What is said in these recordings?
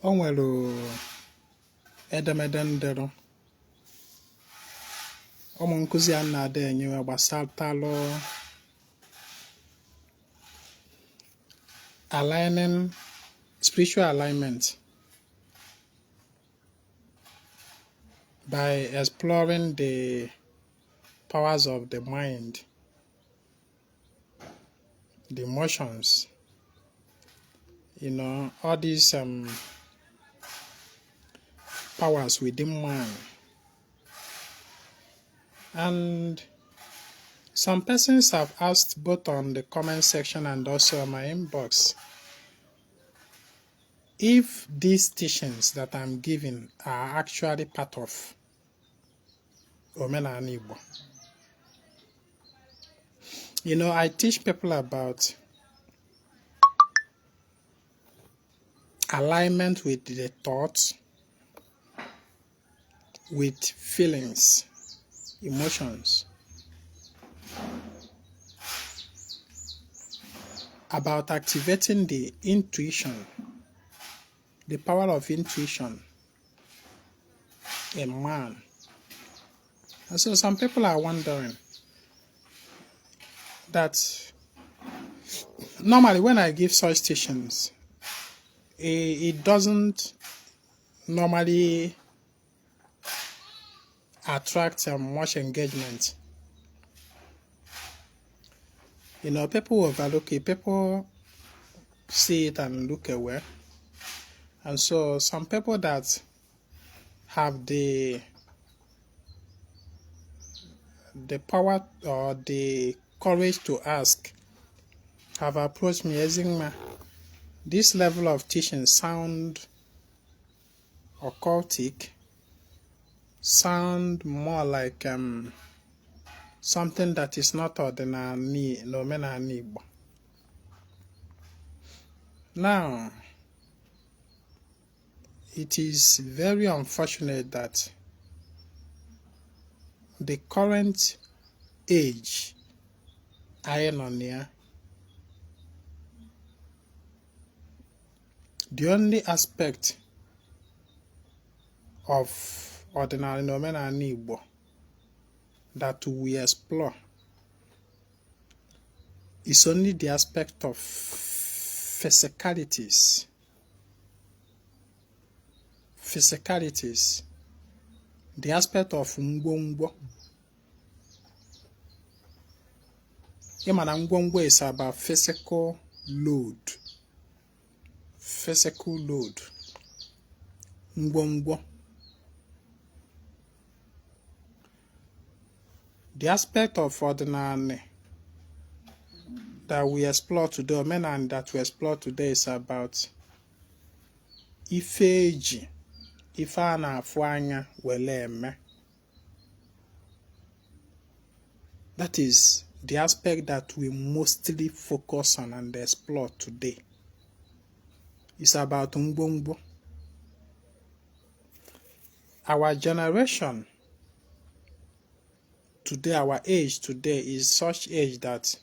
O nwere edemede m dere, ụmụ nkụzi a na-ada enyewe gbasatalụ aligning, spiritual alignment by exploring the powers of the mind, the emotions, all these powers within man. And some persons have asked both on the comment section and also on my inbox if these teachings that I'm giving are actually part of Omenala Igbo. I teach people about alignment with the thoughts, with feelings, emotions, about activating the intuition, the power of intuition in man. And so some people are wondering that normally when I give such teachings, it doesn't normally attract much engagement. People overlook it, people see it and look away. And so some people that have the power or the courage to ask have approached me, Ezinwa, this level of teaching sound occultic, sound more like something that is not ordinary n'omenala Igbo. Now, it is very unfortunate that the current age anyị nọ na ya, the only aspect of ọdịnala na omenala Igbo that we explore is only the aspect of physicalities. Physicalities, the aspect of ngwongwo. Ị ma na ngwongwo is about physical load. Physical load. Ngwongwo. The aspect of ọdịnala that we explore today, omenala that we explore today is about ife eji, ife a na-afụ anya were eme. That is the aspect that we mostly focus on and explore today. It's about ngwongwo. Our generation today, our age today is such age that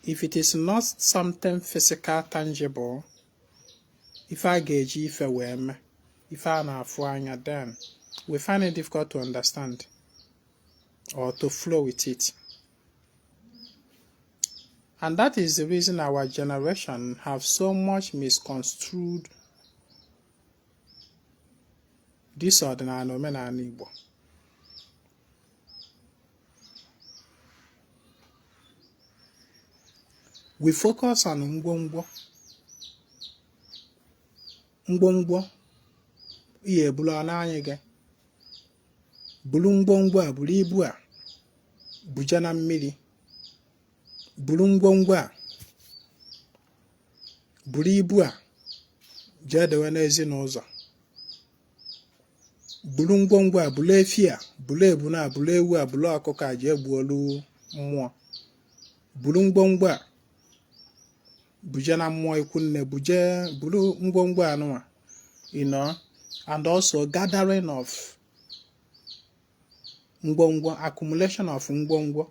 if it is not something physical, tangible, ife a ga-eji ife wee mee, ife a na-afụ anya, then we find it difficult to understand or to flow with it. And that is the reason our generation have so much misconstrued this ọdịnala omenala Igbo. We focus on ngwongwo. Ngwongwo ihe ebulu ọ na-anyị gị, buru ngwongwo a, buru ibu a buje na mmiri, buru ngwongwo a, buru ibu a jee dewe n'ezinụzọ, buru ngwongwo a, buru efi a, buru ebunu a, buru ewu a, buru ọkụkọ a jee gbuolu mmụọ, buru ngwongwo a buje na mmụọ ikwu nne, buje buru ngwongwo anụnwa, and also gathering of ngwongwo, accumulation of ngwongwo,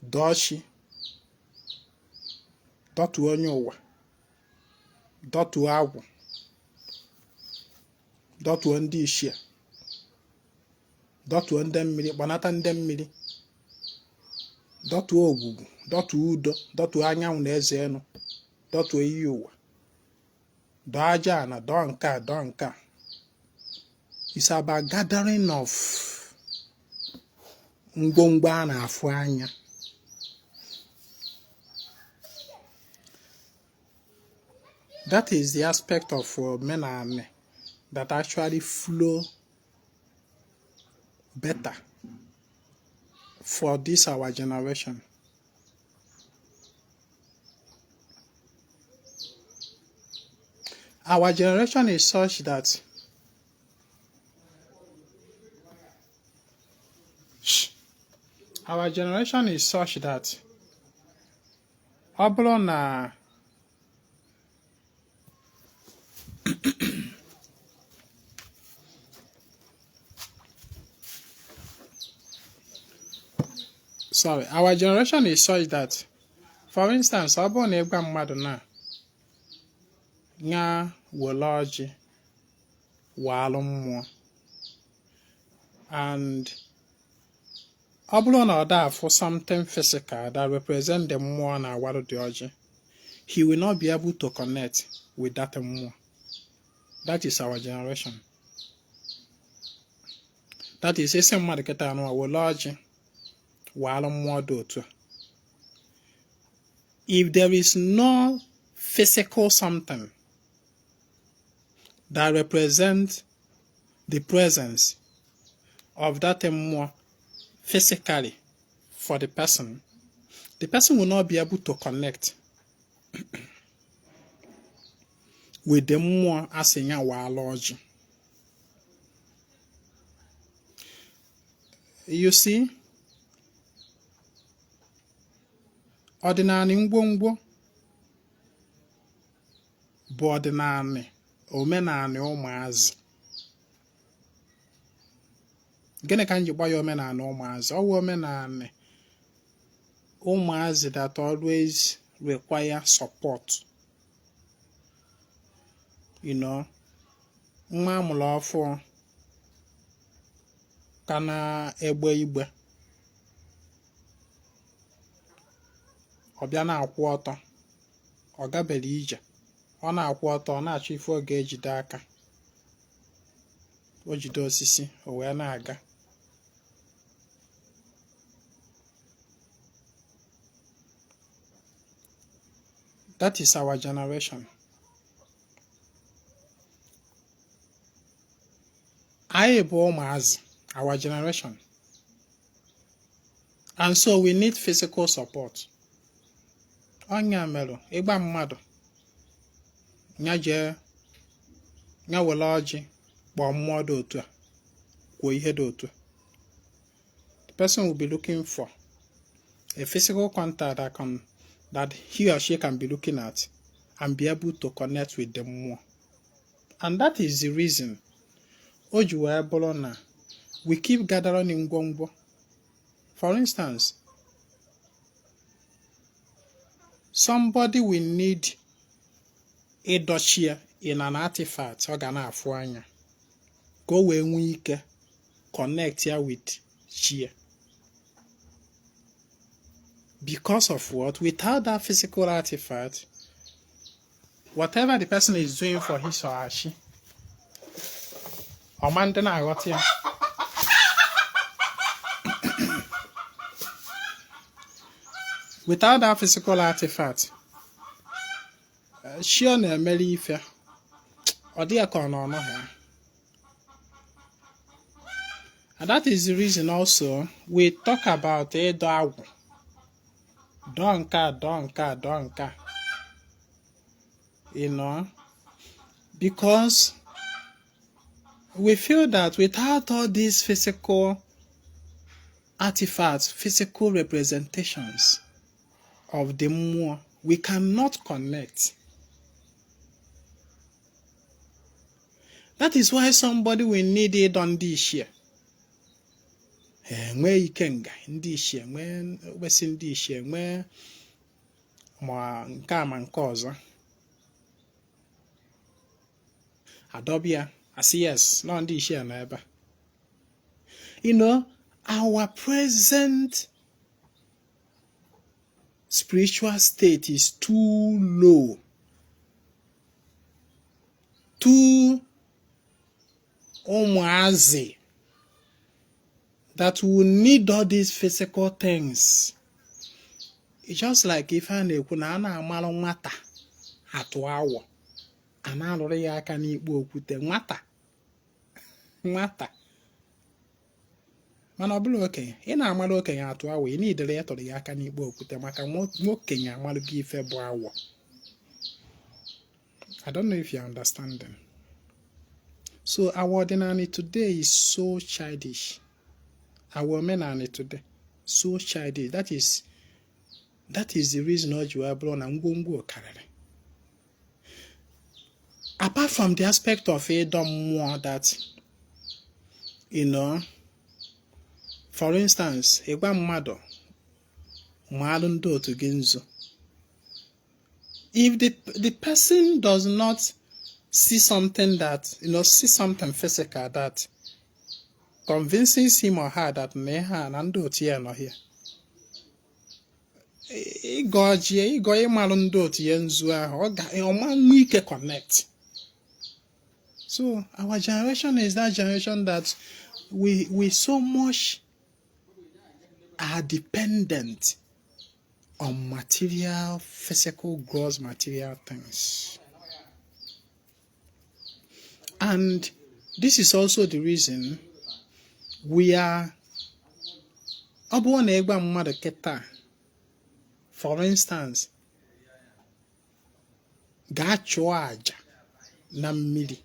dọchi. Dọtuo onye ụwa, dọtuo agwụ, dọtuo ndị ichie, dọtuo ndị mmiri, kpọnata ndị mmiri, dọtuo ogwugwu, dọtuo udo, dọtuo anyanwụ na eze enu, dọtuo iyi ụwa, dọọ aja ana, dọọ nke a, dọọ nke a. It's about gathering of ngwongwo a na-afụ anya. That is the aspect of omenani that actually flow better for this our generation. Our generation is such that our generation is such that ọ bụrụ na sorry, our generation is such that, for instance, ọ bụrụ na ị gwa mmadụ na ya were ọjị waalụ mmụọ, and ọ bụrụ na ọ da afụ something physical that represent the mmụọ na-awarụ the ọjị, he will not be able to connect with that mmụọ. That is our generation. That is, ị sị mmadụ kịta anụ were ọjị waalụ mmụọ dị otu a, if there is no physical something that represents the presence of that mmụọ physically for the person will not be able to connect with the mmụọ a sị ya waalụ ọjị. You see, ọdịnanị ngwongwo bụ ọdịnanị omenanị ụmụazị. Gịnị ka m ji gba ya omenanị ụmụazị? Ọ wụ omenanị ụmụazị that always require support. Nwa amụrụ ọfụụ ka na-egbe igbe, ọ bịa na-akwụ ọtọ, ọ gabere ije, ọ na-akwụ ọtọ, ọ na-achọ ife ọ ga-ejide aka, o jide osisi, o wee na-aga. That is our generation. Anyị bụ ụmụazị, our generation. And so we need physical support. Ọ nya mere ị gwa mmadụ ya jee ya were ọjị kpọọ mmụọ dị otu a, kwuo ihe dị otu a, the person will be looking for a physical contact that he or she can be looking at and be able to connect with the mmụọ. And that is the reason o ji wee bụrụ na we keep gathering ngwongwo. For instance, somebody will need ịdọchi ya in an artifact ọ ga na-afụ anya ka o wee nwee ike connect ya with chi ya. Because of what? Without that physical artifact, whatever the person is doing for his or her chi, ọ ma ndị na-aghọta ya. Without that physical artifact, chi ọ na-emere ife, ọ dị ya ka ọ nọ ọnọghị ya. And that is the reason also we talk about ịdọ agwụ, dọọ nke a, dọọ nke a, dọọ nke a, because we feel that without all these physical artifacts, physical representations of the mmụọ, we cannot connect. That is why somebody will need ịdọ ndị ichie, enwee ikenga ndị ichie, nwee okpesi ndị ichie, nwee Ma nke a ma nke ọzọ adọbịa asị yes nọ ndị ichie nọ ebe a. Our present spiritual state is too low, too ụmụazị that we need all these physical things. It's just like ife a na-ekwu na a na-amalụ nwata atụ awọ, a na-alụrụ ya aka n'ikpo okwute. Nwata nwata mana ọ bụrụ okenye, ị na-amalụ okenye atụ awọ, ị needịrị ya tụrụ ya aka n'ikpo okwute maka nwokenye amalụgo ife bụ awọ. I don't know if you're understanding. So our ọdịnanị today is so childish. Our omenanị today so childish. That is the reason o ji wee bụrụ na ngwongwo karịrị. Apart from the aspect of ịdọ mmụọ that, for instance, ịgwa mmadụ maalụ ndị otu gị nzu. If the person does not see something that, see something physical that convinces him or her that na ihe a na ndị otu ya nọ here, ịgọ ọjị, ịgọ ịmalụ ndị otu ya nzu ahụ, ọ ga ọma nwe ike connect. So our generation is that generation that we so much are dependent on material, physical, gross material things. And this is also the reason we are, ọ bụrụ na ịgwa mmadụ kịta, for instance, gaa chụọ aja na mmiri,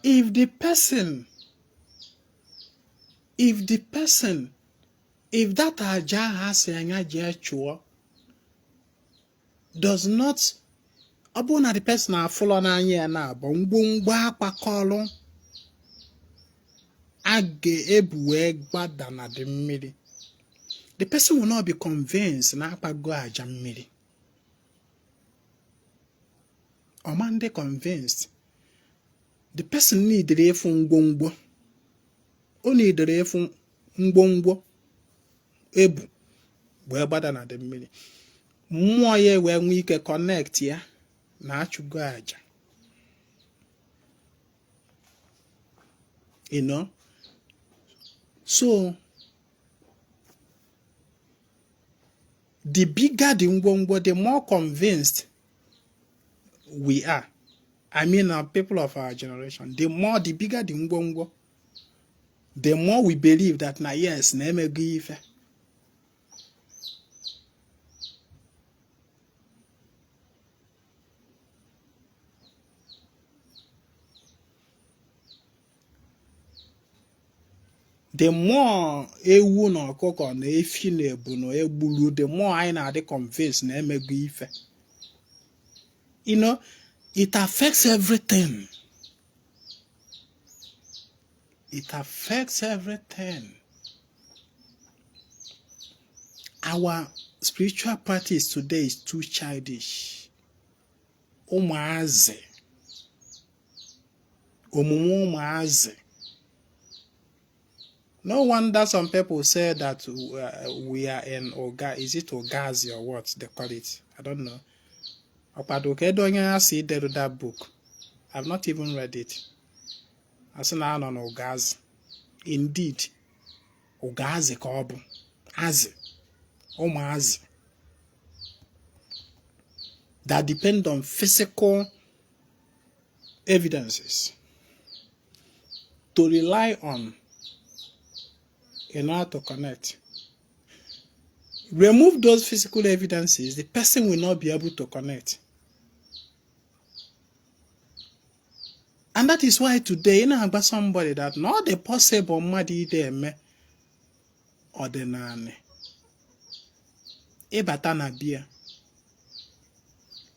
if the person, if that aja ahụ asị anya jee chụọ does not, ọ bụrụ na the person afụlọ n'anya ya na-abụ ngwongwo akpakọrọ a ga-ebu wee gbada na dị mmiri, the person will not be convinced na akpago aja mmiri. Ọma ndị convinced. The person needịrị ịfụ ngwongwo, o needịrị ịfụ ngwongwo ebu wee gbada na dị mmiri, mmụọ ya wee nwee ike connect ya na achụgo aja. So the bigger the ngwongwo, the more convinced we are. I mean, our people of our generation, the bigger the ngwongwo, the more we believe that na yes, na emego ife. The more ewu na ọkụkọ na efi na ebu na egburu, the more anyị na-adị convinced na emego ife. It affects everything. It affects everything. Our spiritual practice today is too childish. Ụmụazị, omume ụmụazị. No wonder some people say that we are in Oga, is it Ogazi or what they call it? I don't know. Ọkwado kedu onye ha si ideru that book? I've not even read it. Asị na anọ n'Ogazi. Indeed, Ogazi ka ọ bụ. Azị, ụmụazị that depend on physical evidences to rely on in order to connect. Remove those physical evidences, the person will not be able to connect. And that is why today, ị na-agba somebody that not the possible mmadụ ide eme ọdịnanị. Ịbata na bia,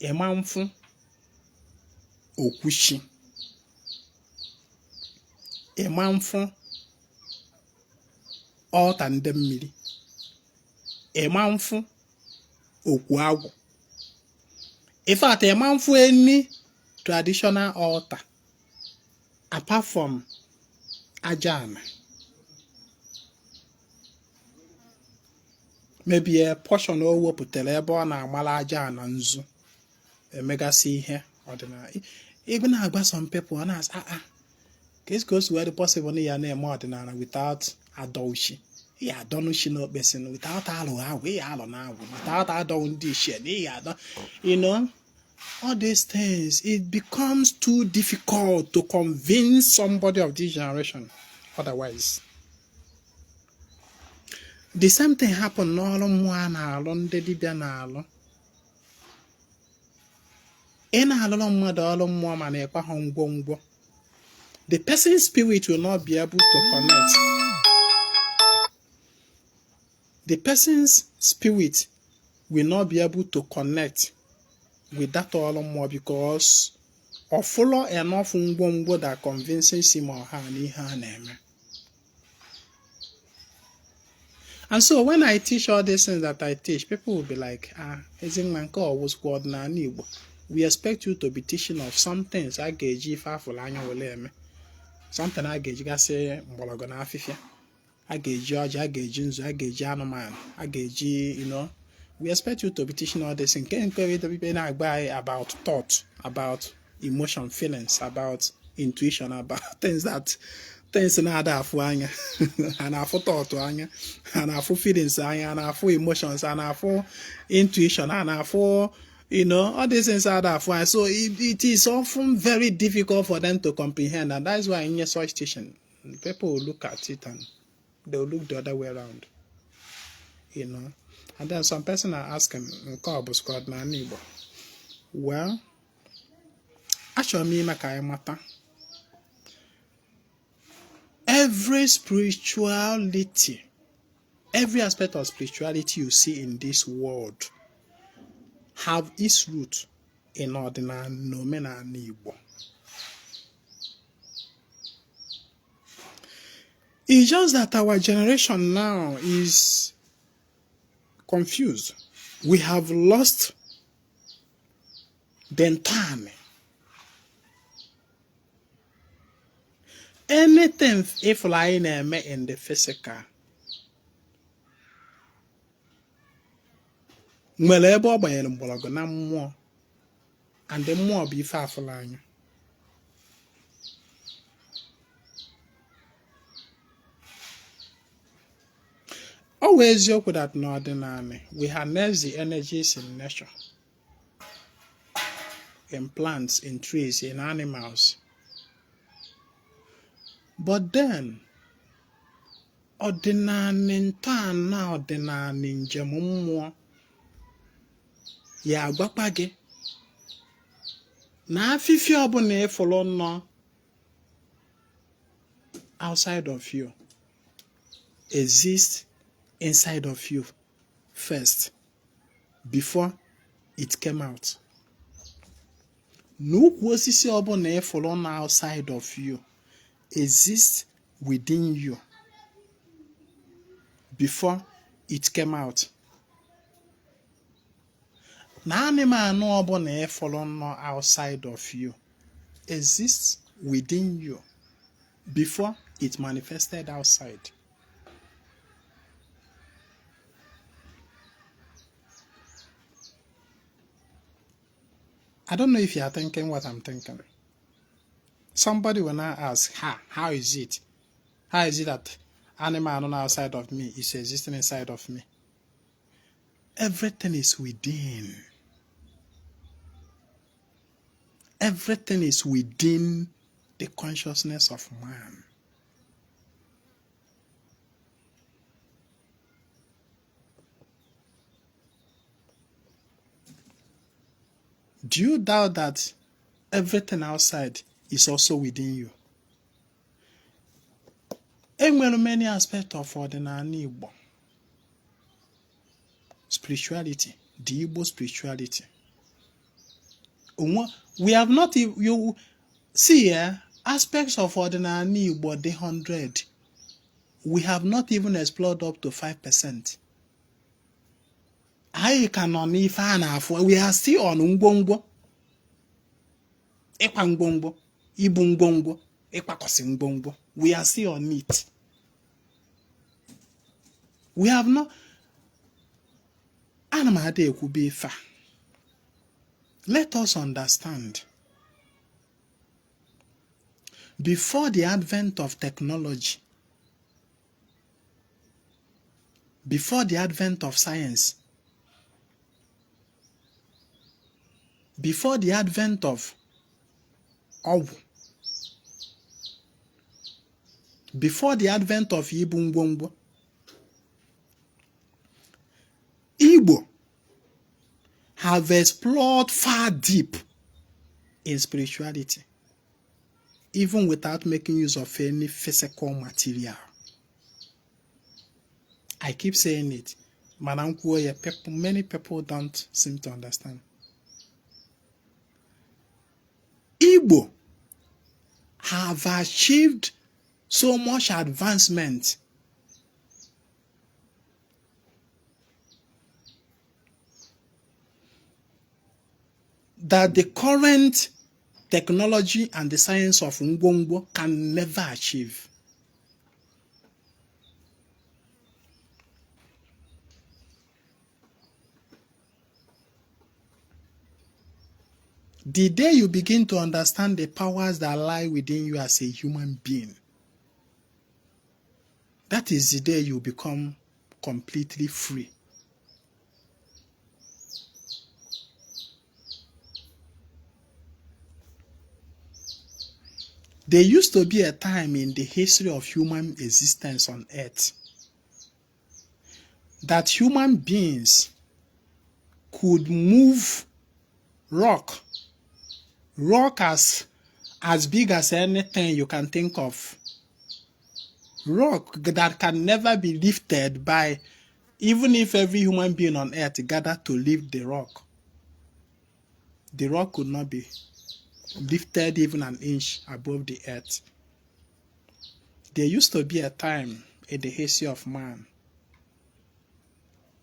ịma mfụ okwuchi, ịma mfụ ọta ndị mmiri, ịma mfụ Okwu agwụ. In fact, ị ma mfụ any traditional altar apart from aja ana, maybe a portion o wepụtara ebe ọ na-amala aja ana nzu emegasị ihe ọdịnala. Ị na-agwa some people, ọ na-asị, ah ah, ka esi ka o si wee dị possible na ya na-eme ọdịnala without adọuchi ya adọnuchi na okpesi, without alụ agwụ ya alụ na agwụ, without adọwụ ndị ichie na ya adọ, all these things, it becomes too difficult to convince somebody of this generation otherwise. The same thing happen n'ọrụ mmụọ a na-alụ, ndị dibịa na-alụ. Ị na-alụrụ mmadụ ọrụ mmụọ mana ị kwahọ ngwongwo, the person's spirit will not be able to connect. The person's spirit will not be able to connect with that ọrụ mmụọ because ọ fụlọ enough ngwongwo that convinces him or her n'ihe a na-eme. And so when I teach all these things that I teach, people will be like, ah, Ezinwa, nke ọ wụzikwa ọdịnala Igbo. We expect you to be teaching of some things a ga-eji ife afụlụ anya were eme. Something a ga-ejigasị mgbọrọgwụ na afịfịa. A ga-eji ọjị, a ga-eji nzu, a ga-eji anụmanụ, a ga-eji, we expect you to be teaching all this. Nke ebe na-agba anyị about thought, about emotion, feelings, about intuition, about things that things na-ada afụ anya. A na-afụ thought anya, a na-afụ feelings anya, a na-afụ emotions, a na-afụ intuition, a na-afụ all these things ada afụ anya. So it is often very difficult for them to comprehend, and that's why in such teaching, people will look at it and they will look the other way around. And then some person are asking, nke ọ bụzikwa ọdịnala Igbo? Well, achọrọ m ime ka anyị mata every spirituality, every aspect of spirituality you see in this world have its root in ọdịnala na omenala Igbo. It's just that our generation now is confused. We have lost the ntọanị. Anything ịfụrụ anyị na-eme in the physical nwere ebe ọ gbanyere mgbọrọgwụ na mmụọ, and the mmụọ bụ ife afụlọ anya. Ọ wụ eziokwu that n'ọdịnala we harness the energies in nature, in plants, in trees, in animals. But then, ọdịnala ntọala ọdịnala njem mmụọ ya agwakwa gị na afịfịa ọbụla ịfụrụ nọ outside of you exists inside of you first before it came out. Na ukwu osisi ọbụla ịfụrụ nọ outside of you exists within you before it came out. Na anụmanụ ọbụla ịfụrụ nọ outside of you exists within you before it manifested outside. I don't know if you are thinking what I'm thinking. Somebody will now ask, how is it? How is it that animal outside of me is existing inside of me? Everything is within. Everything is within the consciousness of man. Do you doubt that everything outside is also within you? Enwere many aspects of ọdịnala Igbo spirituality, the Igbo spirituality. We have not, you see, aspects of ọdịnala Igbo dị 100. We have not even explored up to 5%. A Anyị ka nọ n'ife a na-afụ. We are still on ngwongwo, ịkwa ngwongwo, ibu ngwongwo, ịkpakọsị ngwongwo. We are still on it. We have not. Ana m ada ekwube ife a. Let us understand, before the advent of technology, before the advent of science, before the advent of ọgwụ, before the advent of ibu ngwongwo, Igbo have explored far deep in spirituality, even without making use of any physical material. I keep saying it, mana m kwuo ya, people, many people don't seem to understand. Igbo have achieved so much advancement that the current technology and the science of ngwongwo can never achieve. The day you begin to understand the powers that lie within you as a human being, that is the day you become completely free. There used to be a time in the history of human existence on earth that human beings could move rock, rock as big as anything you can think of, rock that can never be lifted by, even if every human being on earth gathered to lift the rock could not be lifted even an inch above the earth. There used to be a time in the history of man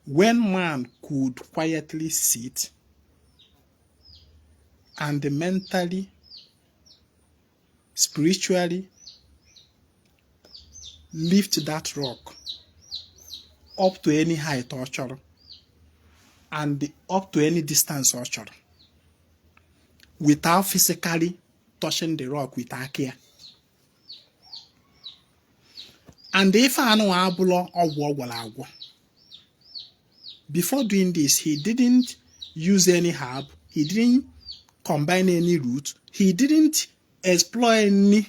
when man could quietly sit and mentally, spiritually lift that rock up to any height ọ chọrọ and up to any distance ọ chọrọ without physically touching the rock with aka ya. And ife anụnwa abụlọ ọgwụ ọ gwọrọ agwọ. Before doing this, he didn't use any herb, he didn't combine any root, he didn't explore any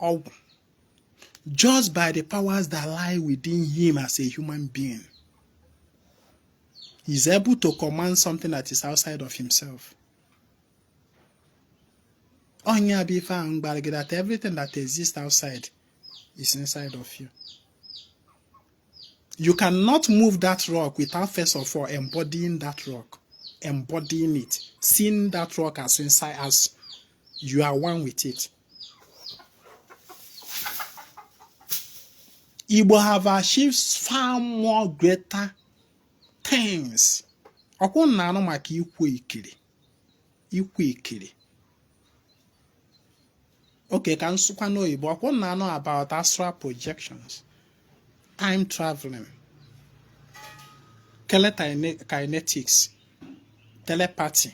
ọgwụ. Just by the powers that lie within him as a human being, he's able to command something that is outside of himself. Ọ nya bụ ife ahụ m gwara gị that everything that exists outside is inside of you. You cannot move that rock without first of all embodying that rock, embodying it, seeing that rock as inside, as you are one with it. Igbo have achieved far more greater things. Ọkwụ na-anụ maka ikwu ikiri, ikwu ikiri. Okay, ka m sụkwa n'oyibo. Ọkwụ na-anụ about astral projections, time traveling, telekinetics, telepathy.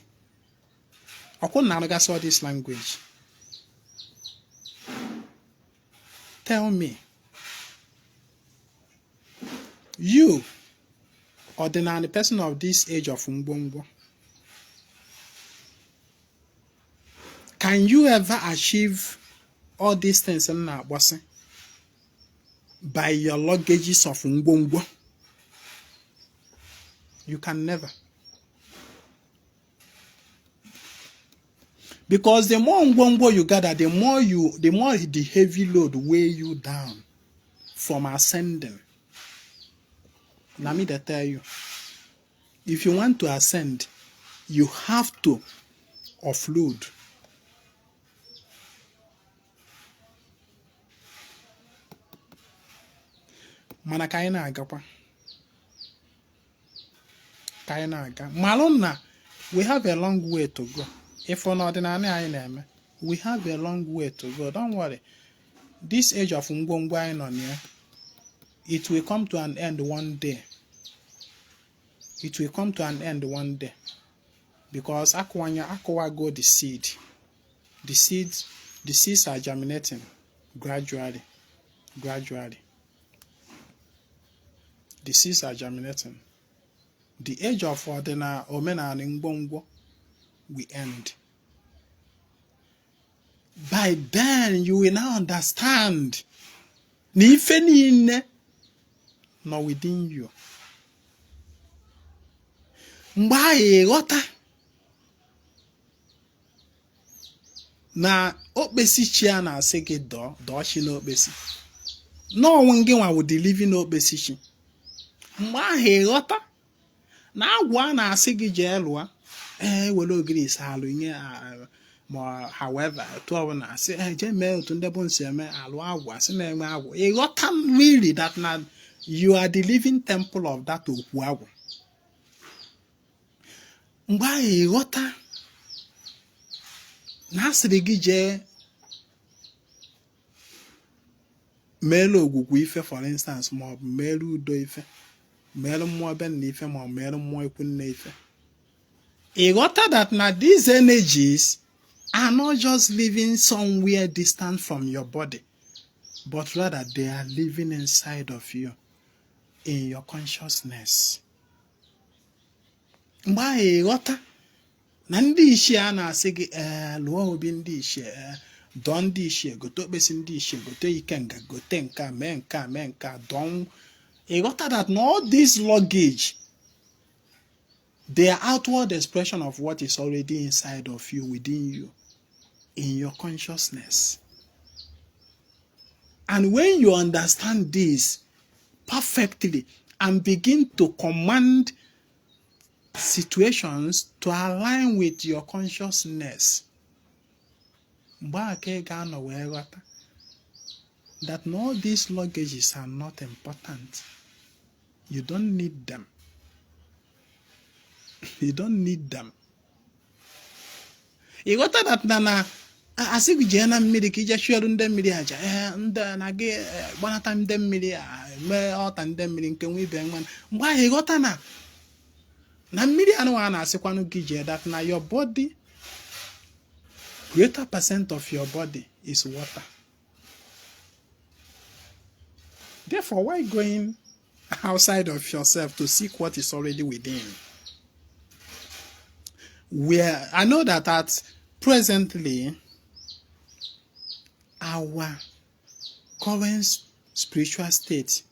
Ọkwụ na-anụgasị all this language. Tell me, you ordinary person of this age of ngwongwo, can you ever achieve all these things m na-akpọsị by your luggages of ngwongwo? You can never. Because the more ngwongwo you gather, the more the heavy load weigh you down from ascending. Na me dey tell you, if you want to ascend, you have to offload. Mana ka anyị na-agakwa, Ka anyị na-aga, malụ na we have a long way to go. Ịfụ na ọdịnala anyị na-eme, we have a long way to go. Don't worry, this age of ngwongwo anyị nọ na ya, it will come to an end one day. It will come to an end one day because akụwanya akụwago the seed. The seeds are germinating gradually, gradually. The seeds are germinating. The age of ọdịna omenala ngwongwo will end. By then you will now understand na ife niile nọ within you. Mgbe ahụ ịghọta na okpesi chi a na-asị gị dọọ dọọ chi na okpesi n'ọnwụ gị nwa wụ the living okpesi chi. Mgbe ahụ ịghọta na agwụ a na-asị gị jee lụọ, ee, were ogiri ise alụ nye, ma however otu ọbụla asị, ee, jee mee otu ndị bụ nsi eme alụ agwụ, asị na-enwe agwụ. Ịghọta really that na you are the living temple of that okwu agwụ. Mgbe ahụ ịghọta na a sịrị gị jee meelu ogwugwu ife, for instance, ma ọ bụ meelu udo ife, meelu mmụọ be nna ife, ma ọ meelu mmụọ ikwu nne ife. Ịghọta that na these energies are not just living somewhere distant from your body, but rather they are living inside of you, in your consciousness. Mgbe ahụ ịghọta na ndị ichie a na-asị gị, ee, lụọ obi ndị ichie, ee, dọọ ndị ichie, gote okpesi ndị ichie, gote ikenga, gote nke a, mee nke a, mee nke a, dọọ. Ịghọta that na all this luggage, they are outward expression of what is already inside of you, within you, in your consciousness. And when you understand this perfectly and begin to command situations to align with your consciousness, mgbe ahụ ka ị ga-anọ wee ghọta that all these luggages are not important. You don't need them. You don't need them. Ị ghọta that na asị gị jee na mmiri ka ije chụọrụ ndị mmiri aja, ee, ndị na gị gbanata ndị mmiri, mee ọta ndị mmiri nke nwa ibe nwa. Mgbe ahụ ịghọta na mmiri anụnwa a na-asịkwanụ gị jee, that na your body, greater percent of your body is water. Therefore, why going outside of yourself to seek what is already within? Where I know that at presently our current spiritual state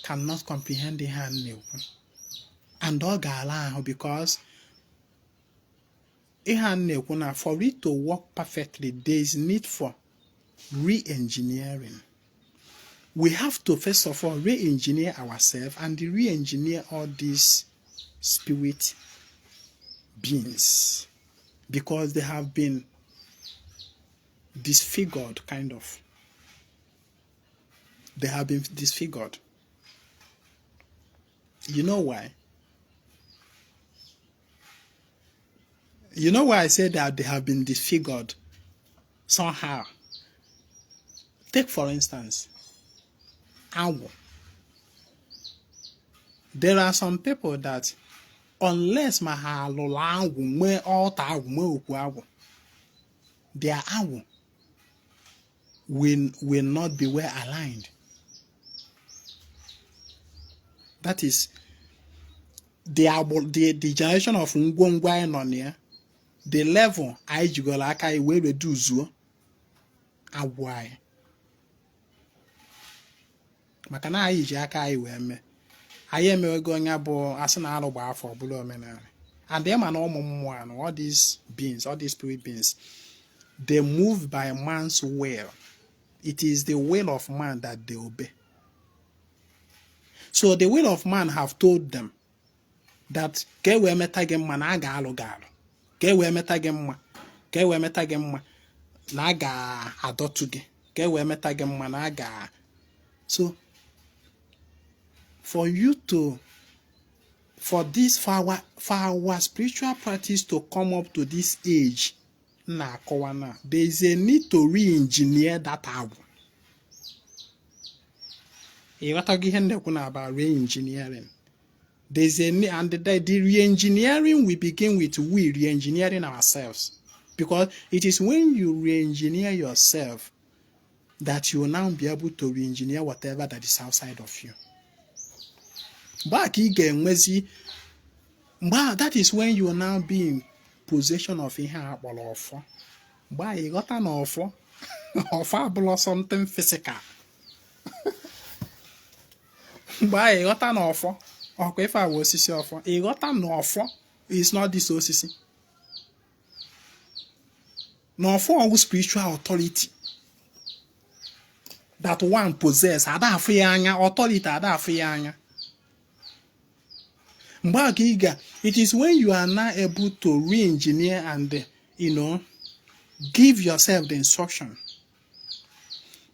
cannot comprehend ihe a na-ekwu, and ọ ga-ala ahụ because ihe a na-ekwu na for it to work perfectly, there is need for re-engineering. We have to first of all re-engineer ourselves and re-engineer all these spirit beings because they have been disfigured, kind of. They have been disfigured. You know why? You know why I say that they have been disfigured somehow? Take, for instance, agwụ. There are some people that unless ma ha alụrụ agwụ, nwee altar agwụ, nwee okwu agwụ, their agwụ will not be well aligned. That is the generation of ngwongwo anyị nọ na ya, the level anyị jigoro aka anyị wee reduzuo agwụ anyị, maka na anyị ji aka anyị wee mee. Anyị emewego onye bụ asị na alụ gba afọ ọbụla omenala. And ịma na ụmụ mmụọ anụ, all these beings, all these spirit beings, they move by man's will. It is the will of man that they obey. So the will of man have told them that ka e wee meta gị mma na a ga-alụ gị alụ, ka e wee meta gị mma, ka e wee meta gị mma na a ga-adọtụ gị, ka e wee meta gị mma na a ga. So for you to For this, for our spiritual practice to come up to this age na-akọwa na there is a need to re-engineer that agwụ. Ịghọtago ihe m na-ekwu na about re-engineering? There is a need, and the re-engineering will begin with we re-engineering ourselves, because it is when you re-engineer yourself that you will now be able to re-engineer whatever that is outside of you. Mgbe a ka ị ga-enwezi, mgbe a, that is when you will now be in possession of ihe a kpọrọ ọfọ. Mgbe a ịghọta na ọfọ abụlọ something physical. Mgbe a ịghọta na ọfọ ọkwa ife a wụ osisi ọfọ, ịghọta na ọfọ is not this osisi, na ọfọ ọwụ spiritual authority that one possess. Ada afụ ya anya, authority ada afụ ya anya. Mgbe a ka ị ga, it is when you are now able to re-engineer and give yourself the instruction,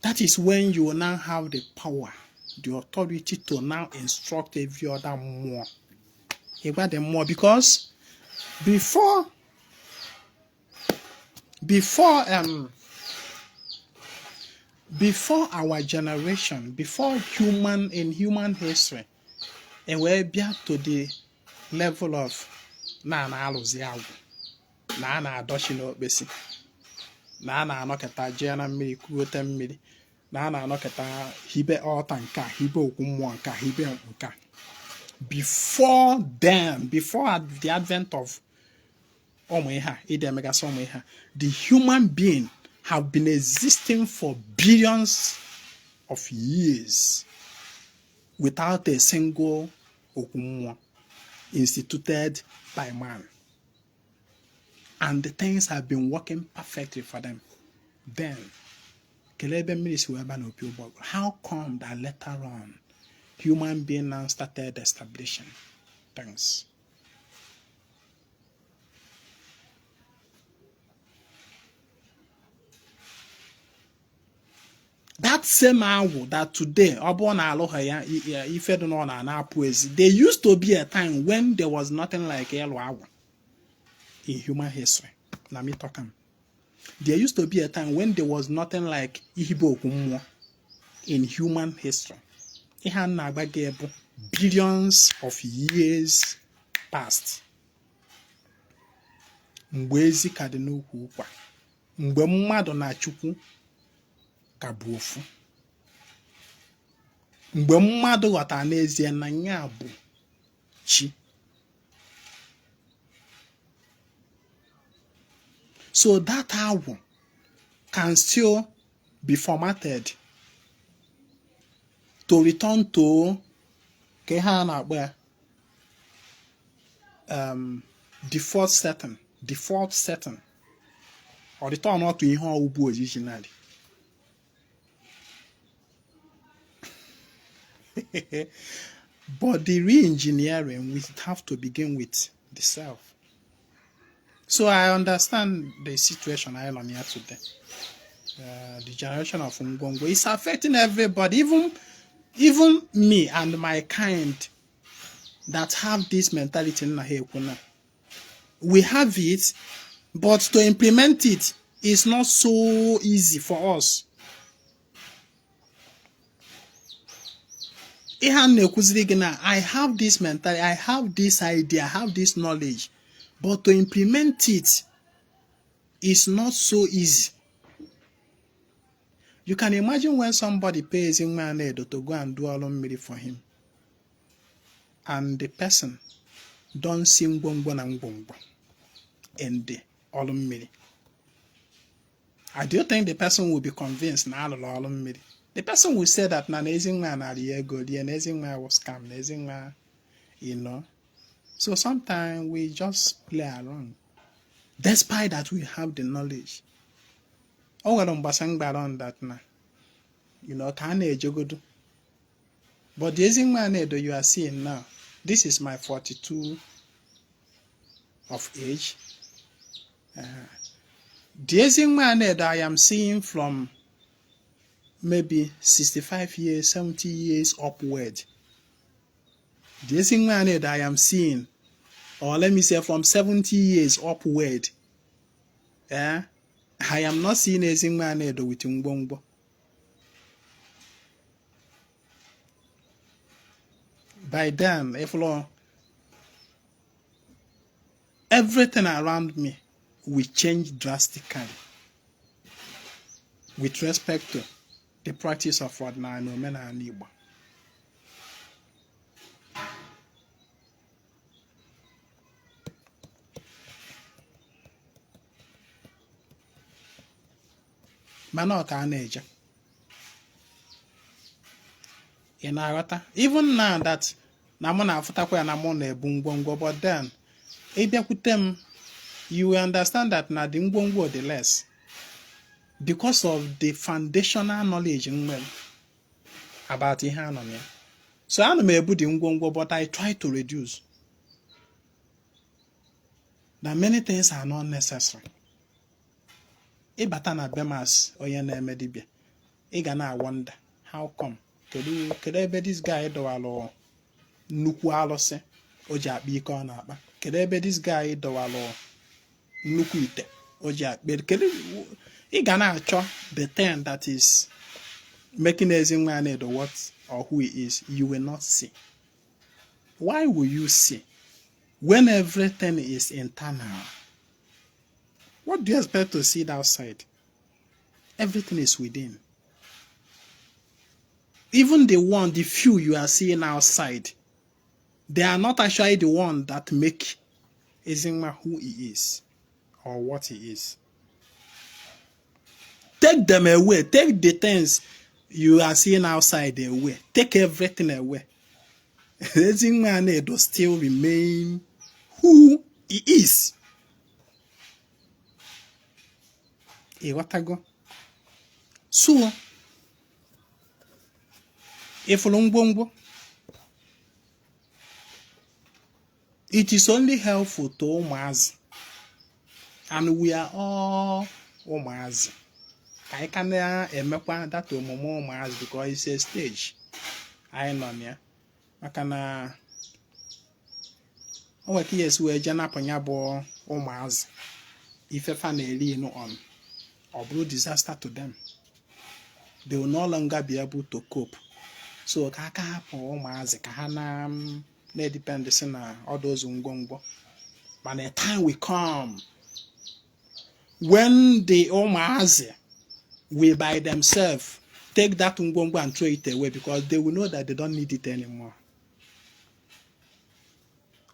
that is when you will now have the power, the authority to now instruct every other mmụọ. Ịgwa the mmụọ, because before our generation, before human in human history e wee bịa to the level of na na-alụzi agwụ, na a na-adọchi n'okpesi, na a na-anọkọta jee na mmiri kugote mmiri, na a na-anọkọta hibe ọta nke a, hibe okwu mmụọ nke a, hibe nke a, before then, before the advent of ụmụ ihe a ide emegasị ụmụ ihe a, the human being have been existing for billions of years without a single okwu mmụọ instituted by man, and the things have been working perfectly for them. Then kelee ebe mmiri si wee ba n'opi ụgbọgụrụ. How come that later on human being now started establishing things? That same agwụ that today ọ bụrụ na alụghị ya, ife dị na ọ na-apụ ezi, there used to be a time when there was nothing like ịlụ agwụ in human history. Na me talk am. There used to be a time when there was nothing like ihibe okwu mmụọ in human history. Ihe a na-agba gị bụ billions of years past, mgbe ezi ka dị n'ukwu ụkwa, mgbe mmadụ na Chukwu ka bụ ofu, mgbe mmadụ ghọtara n'ezie na ya bụ chi. So that agwụ can still be formatted to return to ka ihe a na-akpọ ya default setting, default setting, or return to ihe ọwụbụ originally. But the re-engineering, we have to begin with the self. So I understand the situation I am here today. The generation of ngwongwo is affecting everybody, even me and my kind that have this mentality nna ha ekwu na. We have it, but to implement it is not so easy for us. Ihe a na-ekwuziri gị na I have this mentality, I have this idea, I have this knowledge, but to implement it is not so easy. You can imagine when somebody pays nwa Anaedo to go and do ọrụ mmiri for him, and the person don see ngwongwo na ngwongwo in the ọrụ mmiri. I do think the person will be convinced na alụrụ ọrụ mmiri. The person will say that na Ezinwa nara ya ego rie, na Ezinwa was scam, na Ezinwa. So sometimes we just play around, despite that we have the knowledge. O nwere mgbasa mgbara on that na ka a na-ejegodo. But the Ezinwa Anaedo you are seeing now, this is my 42 of age. The Ezinwa Anaedo I am seeing from maybe 65 years, 70 years upward. The Ezinwa Anaedo I am seeing, or let me say from 70 years upward, I am not seeing Ezinwa Anaedo with ngwongwo. By then, if law, everything around me will change drastically with respect to the practice of ọdịnala na omenala Igbo. Mana ọ ka a na-eje, ị na-aghọta? Even now that na mụ na-afụtakwa ya na mụ na-ebu ngwongwo, but then ị bịakwute m, you will understand that na the ngwongwo dị less because of the foundational knowledge m nwere about ihe anọ na ya. So ana m ebu the ngwongwo, but I try to reduce that. Many things are not necessary. Ị bata na be m as onye na-eme dibịa, ị ga na-awonder, how come, kedu kedu ebe this guy dọwalụ nnukwu alụsị o ji akpa ike ọ na-akpa? Kedu ebe this guy dọwalụ nnukwu ite o ji akpa? Kedu? Ị ga na-achọ the thing that is making Ezinwa Anaedo what or who he is. You will not see. Why will you see when everything is internal? What do you expect to see outside? Everything is within. Even the one, the few you are seeing outside, they are not actually the one that make Ezinwa who he is or what he is. Take them away. Take the things you are seeing outside away. Take everything away. Ezinwa Anaedo still remain who he is. Ịghọtago? So ịfụrụ ngwongwo, it is only helpful to ụmụazị, and we are all ụmụazị, ka anyị ka na-emekwa that omume ụmụazị, because it's a stage anyị nọ na ya, maka na o nwere ka ihe esi wee jee napụ ya bụ ụmụazị ife fa na-eri inu on, ọ bụrụ disaster to them. They will no longer be able to cope. So ka aka hapụ ụmụazị ka ha na na-edepend si na ọdụ ozu ngwongwo. Mana a time will come when the ụmụazị will by themselves take that ngwongwo and throw it away, because they will know that they don't need it anymore.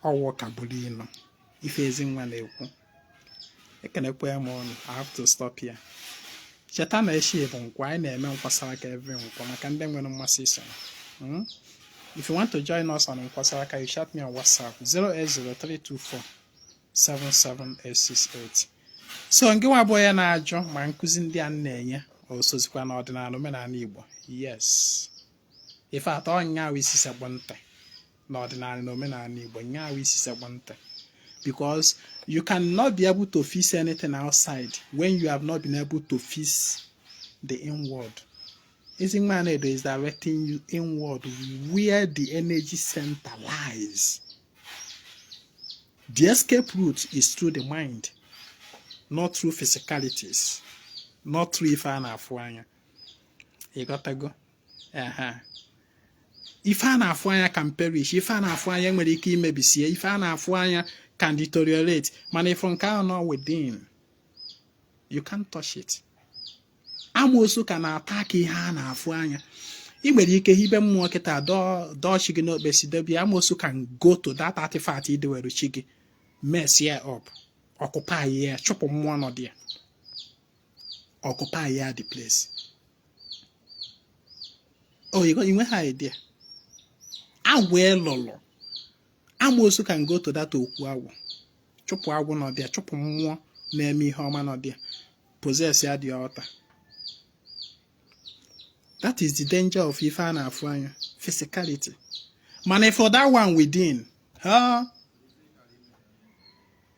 Ọwụ ka bụrụ ịnụ ife Ezinwa na-ekwu. Ekenekwa m ụnụ. I have to stop here. Cheta na echi bụ nkwọ. Anyị na-eme nkwọ saraka every nkwọ maka ndị nwere mmasị iso. If you want to join us on nkwọ saraka, you chat me on WhatsApp 0803247 77868. So ngị nwa bụ onye na-ajụ ma nkụzi ndị a na-enye o sozikwa na ọdịnala omenala Igbo, yes. Ife atọ nyawa isi sekpụ ntị na ọdịnala na omenala Igbo, nyawa isi sekpụ ntị, because you cannot be able to fix anything outside when you have not been able to fix the inward. Ezinwa Anaedo is directing you inward, where the energy center lies. The escape route is through the mind, not through physicalities, not through ife a na-afụ anya. Ịghọtago? Ehe. Ife a na-afụ anya can perish. Ife a na-afụ anya nwere ike imebisie. Ife a na-afụ anya can deteriorate. Mana ife nke ahụ nọ within, you can't touch it. Amoosu ka na-ata aka ihe a na-afụ anya. Ị nwere ike hibe mmụọ kịta, dọọ chi gị n'okpesi, dobe. Amoosu can go to that artifact idewere chi gị, mess ya up, occupy ya, chụpụ mmụọ nọ there, occupy ya the place. Oh, you nweghị idea. Agwụ elụlụ, amoosu can go to that okwu agwụ, chụpụ agwụ nọ there, chụpụ mmụọ na-eme ihe ọma nọ there, possess ya the altar. That is the danger of ife a na-afụ anya, physicality. Mana for that one within, huh?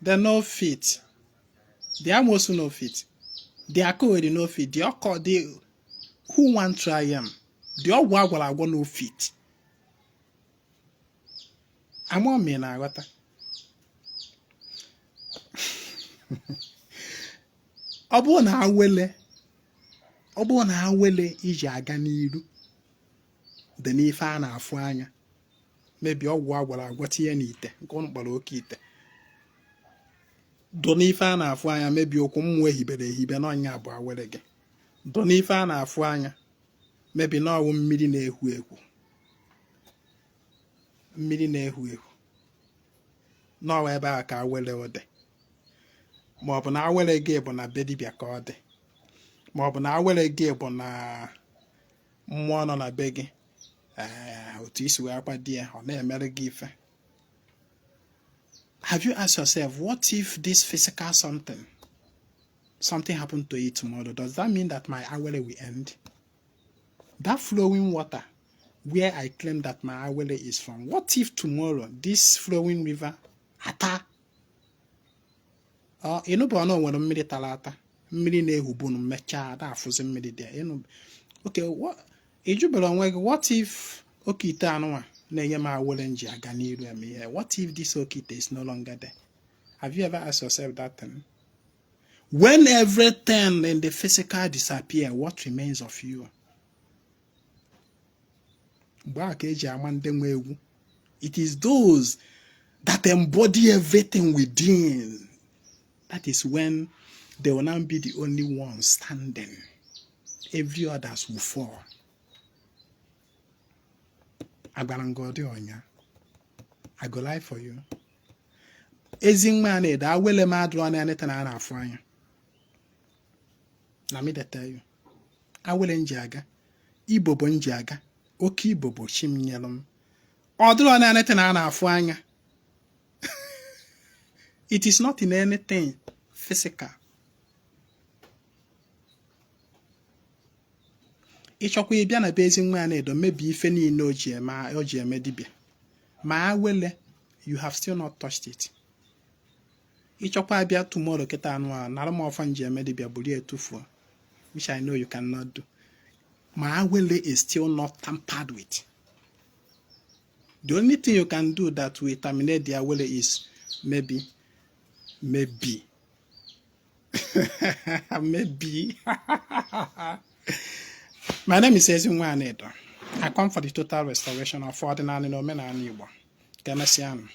They no fit. The amosu no fit, the akoweri no fit, the ọkọ, the who wan try am, the ọgwụ agwara agwọ no fit. Ama m ị na-aghọta. Ọ bụrụ na awele, ọ bụrụ na awele i ji aga n'iru dị n'ife a na-afụ anya, maybe ọgwụ a gwọrọ agwọ tinye n'ite nke ụnụ kpọrọ oke ite dụ n'ife a na-afụ anya, maybe okwu mmụọ ehibere ehibe na ọ nya bụ awele gị dụ n'ife a na-afụ anya, maybe na ọ wụ mmiri na-ehu ehu, mmiri na-ehu ehu na ọ wụ ebe a ka awele dị, ma ọ bụ na awele gị bụ na be dibịa ka ọ dị, ma ọ bụ na awele gị bụ na mmụọ nọ na be gị, otu i si wee akwado ya, ọ na-emere gị ife. Have you asked yourself, what if this physical something happened to it tomorrow? Does that mean that my awele will end? That flowing water where I claim that my awele is from, what if tomorrow this flowing river ata? Ọ ịnụbụ na o nwere mmiri tara ata, mmiri na-ehubunu mechaa ada afụzi mmiri dị ịnụ. Okay, ị jụbere onwe gị, what if oke ite anụnwa na-enye m awele m ji aga n'iru eme ihe, what if this oke ite is no longer there? Have you ever asked yourself that thing? When everything in the physical disappear, what remains of you? Mgbe a ka eji ama ndị nwe egwu. It is those that embody everything within. That is when they will now be the only ones standing. Every others will fall. Agwara m gị ọ dị ọnya. I go lie for you. Ezinwa Anaedo, awele m adụrọ na anything a na-afụ anya. Na me dey tell you. Awele m ji aga, ibobo m ji aga, oke ibobo chi m nyelụ m. Ọ dịrọ na anything a na-afụ anya. It is not in anything physical. Ị chọkwa ịbịa na be Ezinwa Anaedo mebie ife niile o ji eme dibịa, ma awele, you have still not touched it. Ị chọkwa abịa tomorrow kịta anụ a nara m ọfọ m ji eme dibịa buru ya tufuo, which I know you cannot do. Ma awele is still not tampered with. The only thing you can do that will terminate the awele is maybe, maybe, maybe. My name is Ezinwa Anaedo. I come for the total restoration of ọdịnala na omenala Igbo. Ka emesịa nụ.